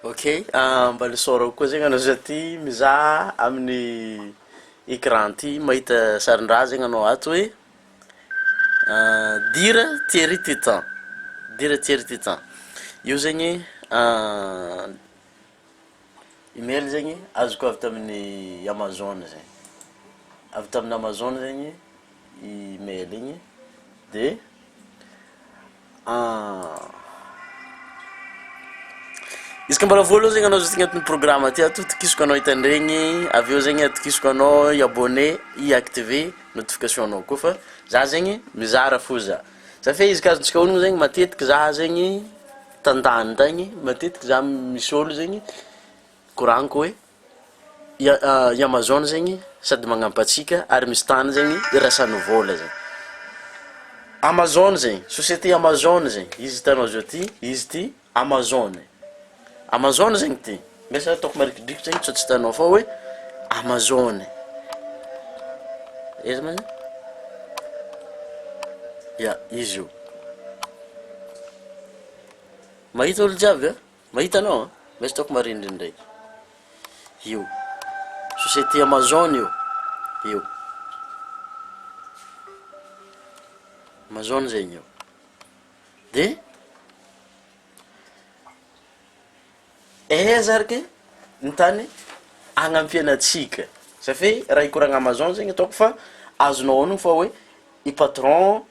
Ok, mba nisaorako koa zegny anao zao ty mizaha amin'ny ecran ty, mahita sarin-draha zegny anao ato hoe Dire Thierry Titan, Dire Thierry Titan, io zegny email zegny azoko avy tamin'ny Amazon zegny, avy tamin'ny Amazon zegny email igny de Izy ka mbola voalohany zegny anao zao agnatin'ny programme ty ato, tokisiko anao hitandregny, avy eo zegny atokisiko anao hi-abonner, hi-activer notification-nao koa fa za zegny mizara fo za, za fe izy ka azontsika onony zegny matetiky za zegny tandany tagny, matetiky za misy ôlo zegny koragniko hoe I Amazon zegny sady magnampy antsika ary misy tany zegny irasan'ny vôla zegny, Amazon zegny société Amazon zegny izy hitanao zao ty izy ty Amazon, Amazon zegny ty, mbesa ataoko marikidriky zegny sao tsy hitanao fa hoe Amazon, aiza ma zany, ya izy io, mahita olo jiaby an? Mahita anao an! Misy ataoko marindriny ndraiky. Io. Société Amazon io. Io. Amazon zegny io. De aiza ary ny tany agnampiana antsika? Safe raha hikoragna Amazon zegny ataoko fa azonao onony fa hoe i patron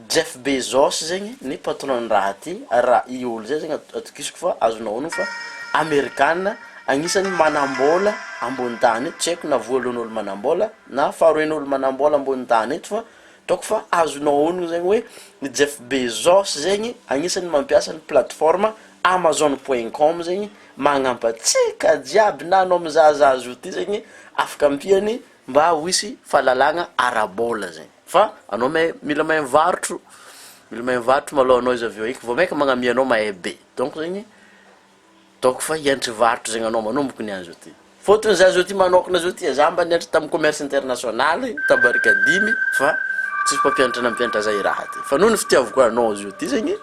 Jeff Bezos zegny ny patron-n'ny raha ty, ary raha i olo zay zegny atokisako fa azonao onony fa amerikana agnisan'ny manam-bôla ambony tany eto, tsy haiko na voalohan'olo manam-bôla na faharoen'olo manam-bôla ambony tany eto fa ataoko fa azonao onony zegny hoe i Jeff Bezos zegny agnisan'ny mampiasa ny plateforme amazon point com zegny magnampy antsika jiaby na anao mizahazaha zao ty zegny afaka ampiany mba ho hisy fahalalagna ara-bôla zegny. Fa anao mahay mila mahay mivarotro, mila mahay mivarotro malôha anao izy avy eo eky vao maika magnamia anao mahay be, donc zegny ataoko fa hianatry varotro zegny anao manomboko niany zao ty, fôtony za zao ty manôkana zao ty za mba nianatra tamy commerce international ta Barikadimy fa tsisy mpampianatra nampianatra za i raha ty, fa noho ny fitiavako anao zao ty zegny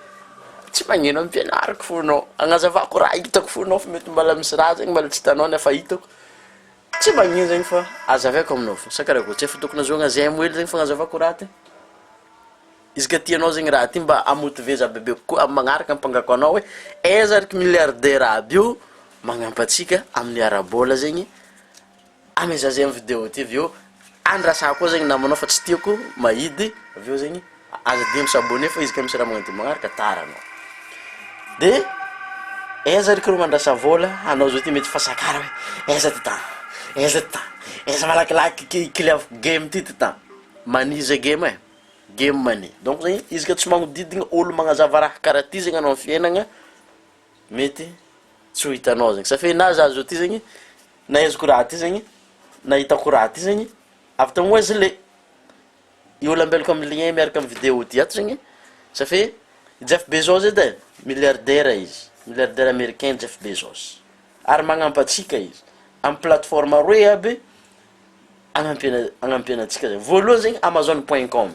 tsy magnino ampianariko fô anao, agnazavako raha hitako fô anao fa mety mbôla misy raha zegny mbôla tsy hitanao nefa hitako. Tsy magnino zegny fa azavaiko aminao fô, sa karakory tsy efa tokony azahoagna j'aime hely zegny fagnazavako raha ty? Izy ka tianao zegny raha ty mba ha-motiver za bebe kokoa amy magnaraka ampangako anao hoe aiza ary milliardaire aby io magnampy antsika amin'ny ara-bôla zegny ameza j'aime video ty avy eo andrasa koa zegny namanao fa tsy tiako mahidy avy eo zegny Aza adino mi s'abonner fa izy ka misy raha magnano ty magnaraka tara anao. De aiza ry kiro mandrasa vôla anao zao ty mety fa sakara hoe aiza ty tany, aiza ty tany, aiza malakilaky ki- kiliaviko game ty ty tany. Mania zay game e, game mania. Donc zegny izy ka tsy magnodidigna olo magnazava raha karaha ty zegny anao amy fiaignana mety tsy ho hitanao zegny. Sa fe na za zao ty zegny nahaizako raha ty zegny, nahitako raha ty zegny avy tamy Wesley. Io olo ambelako amin'ny lien miaraka amin'ny vidéo ty ato zegny, ça fait Jeff Bezos edy e, milliardaire izy, milliardaire américain Jeff Bezos, ary magnampy antsika izy amin'ny plateforme roe aby agnampiana agnampiana antsika zegny, voalohany zegny amazon point com,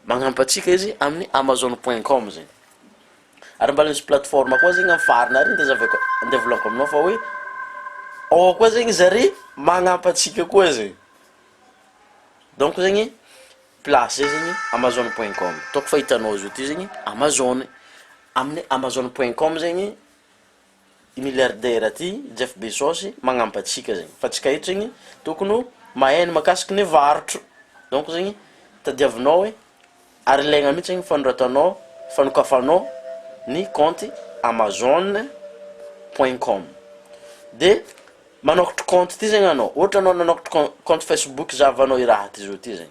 magnampy antsika izy amin'ny amazon point com zegny, ary mbala misy plateforme koa zegny amin'ny farany ary ndeha azavaiko andeha volagniko aminao fa hoe ao koa zegny zare magnampy antsika koa zegny. Donc zegny place zay zegny amazon point com, ataoko fa hitanao zao ty zegny amazon, amin'ny amazon point com zegny i milliardaire ty Jeff Bezos magnampy antsika zegny, fa antsika eto zegny tokony ho mahay ny mahakasiky ny varotro, donc zegny tadiavinao hoe ary ilaigna mihitsy zegny fanoratanao fanokafanao ny kaonty amazon point com, de Manokatra compte ty zegny anao, ohatra anao nanokatra compte facebook zahavanao i raha ty zao ty zegny,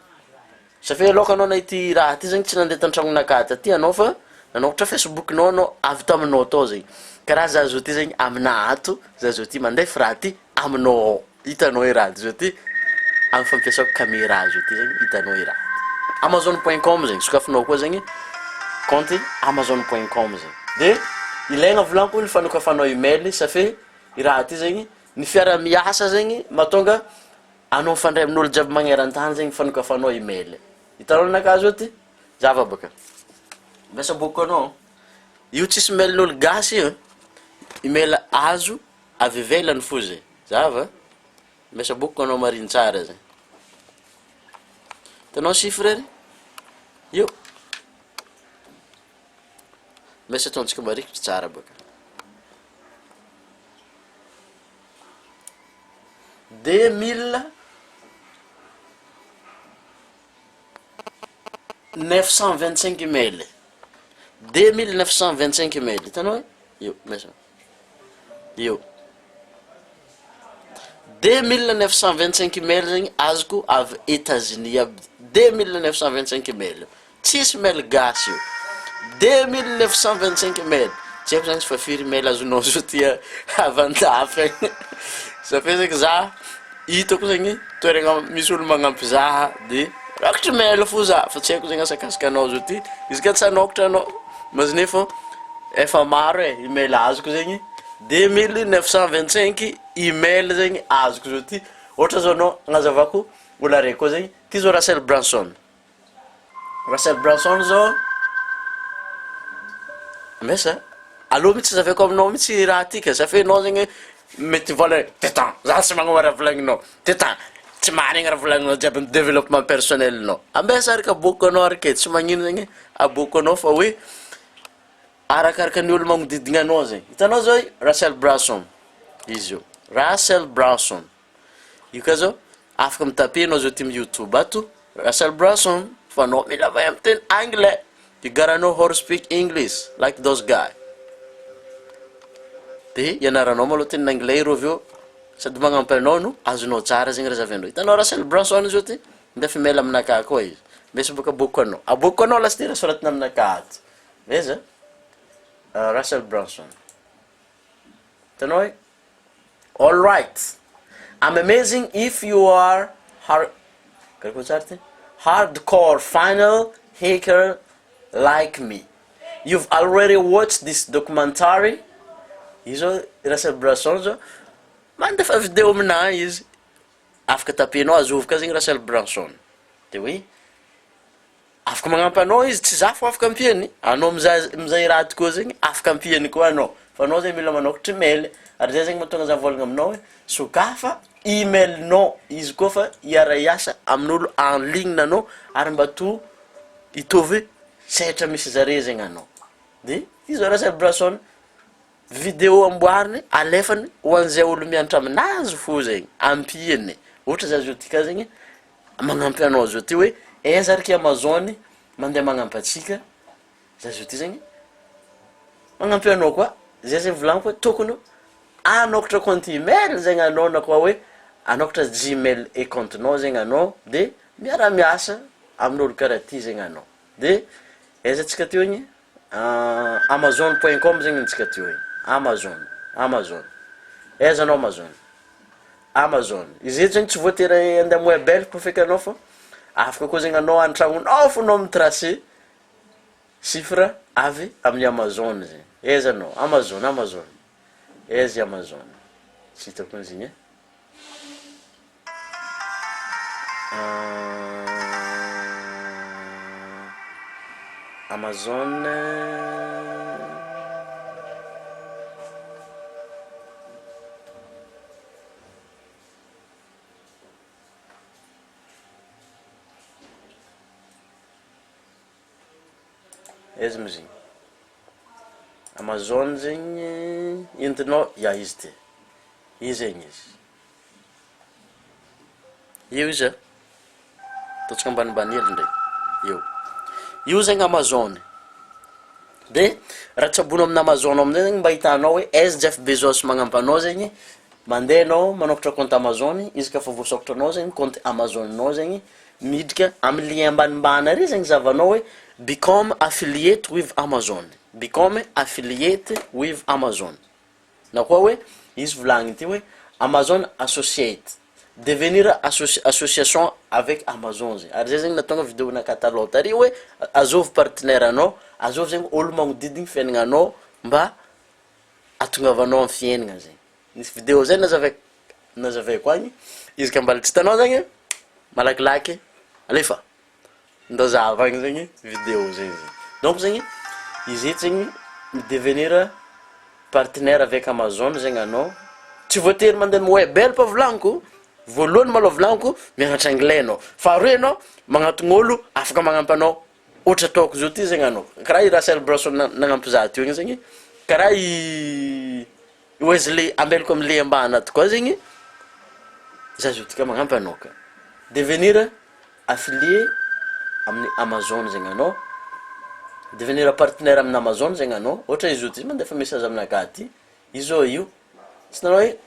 ça fait aloka anao nahita i raha ty zegny tsy nandeha tan-tragnonakahy taty anao fa nanokatra facebook-nao anao avy taminao tao zegny, karaha za zao ty zegny aminah ato, za zao ty mandefa raha ty aminao ao, hitanao i raha ty zao ty, amy fampiasako camera zao ty zegny hitanao i raha ty, amazon point com zegny sokafinao koa zegny compte amazon point com zegny, de ilaigna volagniko ny fanokafanao email ça fait I raha ty zegny, ny fiaraha-miasa zegny mahatonga anao mifandray amin'olo jiaby magneran-tany zegny fanokafanao email. Hitanao ninakahy zao ty, zava baka, miasa bôko anao, io tsisy mail-n'olo gasy io. Email azo avy ivelany fo zay, zava, miasa bokiko anao marigny tsara zay. Hitanao chiffre ry? Io, miasa ataontsika marikitry tsara baka. 2925 email, 2925 email, hitanao e? Io, miasa, io, 2925 email zegny azoko avy Etats-Unis aby, 2925 email. Tsisy mail gasy io. 2925 mail. Tsy haiko zany fa firy mail azonao zao ty avy andafy agny. Za fe zegny za hitako zegny toeragna misy olo magnampy za de raikitry mail fo za fa tsy haiko zegny asakasaka anao zao ty, izy ka tsy hanôkatra anao imaginez fô efa maro e email azoko zegny 2925 email zegny azoko zao ty, ôhatra zao anao agnazavako olo araiky koa zegny, ty zao Russell Brunson. Russell Brunson zao, ambesa, aleo mihitsy azavaiko aminao mihitsy raha ty ka, za fe enao zegny mety hivôlagna hoe tetan, za tsy magnova raha volagninao, tetan, tsy marigny raha volagninao jiaby amy développement personnel-nao, ambesa ary ka aboakako anao ary ke, tsy magnino zegny aboakako anao fa hoe arakaraka ny olo magnodidigna anao zegny, hitanao zao i Russell Brunson, izy io, Russell Brunson. Io ka zao afaka mi-taper anao zao ty am youtube ato Russell Brunson fa anao mila mahay miteny anglais, you gotta know how to speak english like those guy, de ianaranao malôha teny anglais ireo avy eo sady magnampy anao no azonao tsara zegny raha zavanao, hitanao Russell Brunson zao ty mindefa email aminakahy koa izy, mbesa bôka aboakako anao, aboakako anao lasy ty raha soratany aminakahy ato, aiza Russell Brunson, hitanao hoe. All right, I'm amazing if you are har karakory tsara ty? Hardcore final hacker like me. You've already watched this documentary. Io zao Russell Brunson zao mandefa video aminahy izy, afaka tapenao azovy ka zegny Russell Brunson, de hoe Afaka magnampy anao izy, tsy za fô afaka ampiany, anao mizaha mizaha i raha ty koa zegny afaka ampiany koa anao, fa anao zegny mila manôkatra email, ary zay zegny mahatonga za mivôlagna aminao hoe sokafa email-nao izy koa fa hiara-hiasa amin'olo en ligne anao ary mba to hitovy sehatra misy zare zegny anao, de izy Russell Brunson Video amboariny alefany ho an'izay olo mianatra aminazy fo zegny, ampiany, ohatra za zao ty ka zegny magnampy anao zao ty hoe aiza ary ky Amazon mandeha magnampy antsika, za zao ty zegny magnampy anao koa, zay zegny volagniko hoe tokony hanokatra compte email zegny anao na koa hoe hanokatra gmail e compte-nao zegny anao de miara-miasa amin'olo karaha ty zegny anao, de aiza antsika teo igny? Amazon point com zegny antsika teo igny, Amazon, Amazon, aiza anao Amazon? Amazon, izy eto zegny tsy voatery andeha amy webel koa feky anao fa afaka koa zegny anao an-tragnonao fô anao mi-tracer chiffre avy amin'ny Amazon zegny, aiza anao Amazon, Amazon, aiza i Amazon? Tsy hitako izy igny e. Amazon Aiza moa izy igny? Amazon zegny entinao, ya izy ty, izy zegny izy. Io izy a, ataontsika ambanimbany hely ndray, io, io zegny Amazon, de raha tsaboina amin'ny Amazon amizay zegny mba ahitanao hoe aiza Jeff Bezos magnampy anao zegny, mandeha anao manokatra compte Amazon, izy ka efa voasokatranao zegny compte Amazon-nao zegny, miditra amy lien ambanimbany ary zegny zahavanao hoe become affiliate with Amazon, become affiliate with Amazon. Na koa hoe izy volagniny ity hoe Amazon associate, devenir associ- association avec Amazon zay, ary zay zegny nahatonga video-nakahy taloha tary hoe azovy partenaire anao, azovy zegny olo magnodidigny fiaignananao mba ahatongavanao amy fiaignana zegny, nisy video zay nazavaiko nazavaiko agny, izy ka mbala tsy hitanao zegny malakilaky alefa. Ndao zahavagna zegny video zegny zay, donc zegny izy eto zegny mi-devenir. partenaire avec Amazon zegny anao, tsy voatery mandeha amy Webhelp volagniko, voalohany malôha volagniko mianatra anglais anao, faharoe anao magnatogno ôlo afaka magnampy anao, ohatra ataoko zao ty zegny anao, karaha i Russell Brunson nagnampy za teo igny zegny, karaha i Wesley ambelako amle ambany ato koa zegny, za zao ty ka magnampy anao ka, devenir affilié amin'ny Amazon zegny anao, devenir partenaire amin'ny Amazon zegny anao, ohatra izy zao ty mandefa message aminakahy aty, izy zao io, tsy hitanao hoe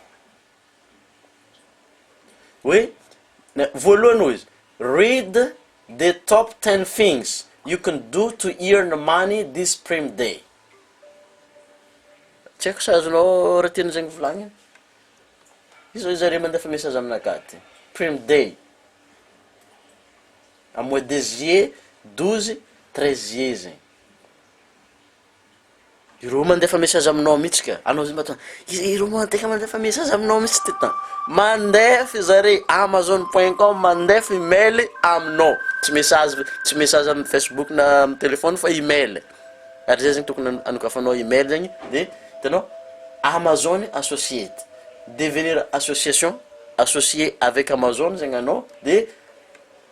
hoe voalohany hoy izy, read the top 10 things you can do to earn money this Prime Day. Tsy haiko sa azonao raha tiany zegny volagniny, izy zao zare mandefa message aminakahy aty, Prime Day, a mois de juillet 12, 13 juillet zegny, ireo mandefa message aminao mihitsy ka, anao zay mba tonga, ireo mandefa mandefa message aminao mihitsy ty tan, mandefa zare amazon point com mandefa email aminao, tsy message tsy message amy Facebook na amy téléphone fa email, ary zay zegny tokony anokafanao email zegny de hitanao Amazon associate, devenir association associé avec Amazon zegny anao de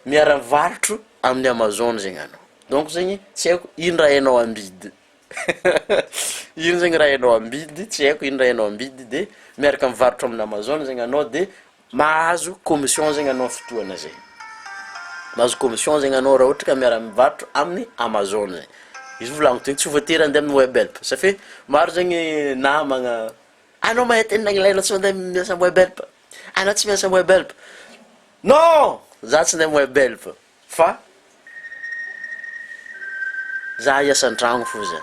miara mivarotro amin'ny Amazon zegny anao, donc zegny tsy haiko ino raha hainao ambidy, ino zegny raha hainao ambidy, tsy haiko ino raha hainao ambidy de miaraka mivarotro amin'ny Amazon zegny anao de mahazo commission zegny anao fotoana zay, mahazo commission zegny anao raha ohatra ka miara mivarotro amin'ny Amazon zegny, izy volagniko teo tsy voatery andeha amin'ny Webhelp, safe maro zegny namagna, anao mahay teny anglais anao tsy mandeha miasa amy Webhelp, anao tsy miasa amy Webhelp, non! Za tsy andeha amy Webhelp fa za hiasa an-tragno fô za,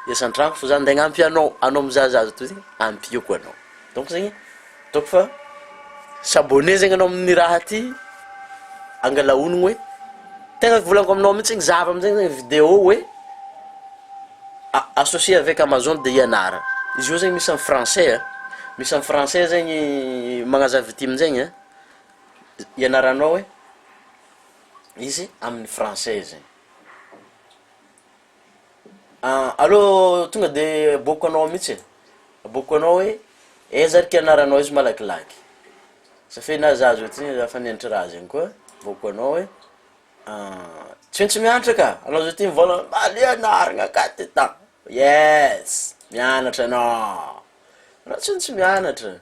hiasa an-tragno fô za ande hagnampy anao, anao mizahazaha toy zegny ampiako anao, donc zegny ataoko fa s'abonner zegny anao amin'ny raha ty, angala onogno hoe tegna volagniko aminao mihitsy igny zahava amizay zegny vidéo hoe associé avec Amazon de ianara, izy io zegny misy amy français a, misy amy français zegny magnazava ity aminjegny a, ianaranao hoe izy amin'ny français zegny. Alô tonga de aboako anao mihitsy e, aboako anao hoe aiza ariky ianaranao izy malakilaky, safe na za zao ty efa nianatra raha zegny koa, aboako anao hoe tsy maintsy mianatra ka, anao zao ty mivôlagna aleo ianaragna ka ty ta, yes, mianatra anao, anao tsy maintsy mianatra,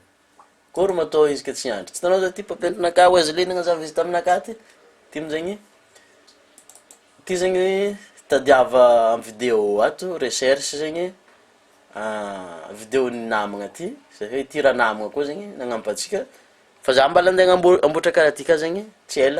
kôry ma atao izy ka tsy hianatra, tsy hitanao zao ty mpampianatrinakahy Wesley nagnazava izy taminakahy ty, ty amizegny, ty zegny tadiava amy vidéo ato recherche zegny vidéon'ny namagna ty, zay hoe ty raha namagna koa zegny nagnampy antsika, fa za mbala ande hagnamboa- hamboatra karaha ty ka zegny tsy ela.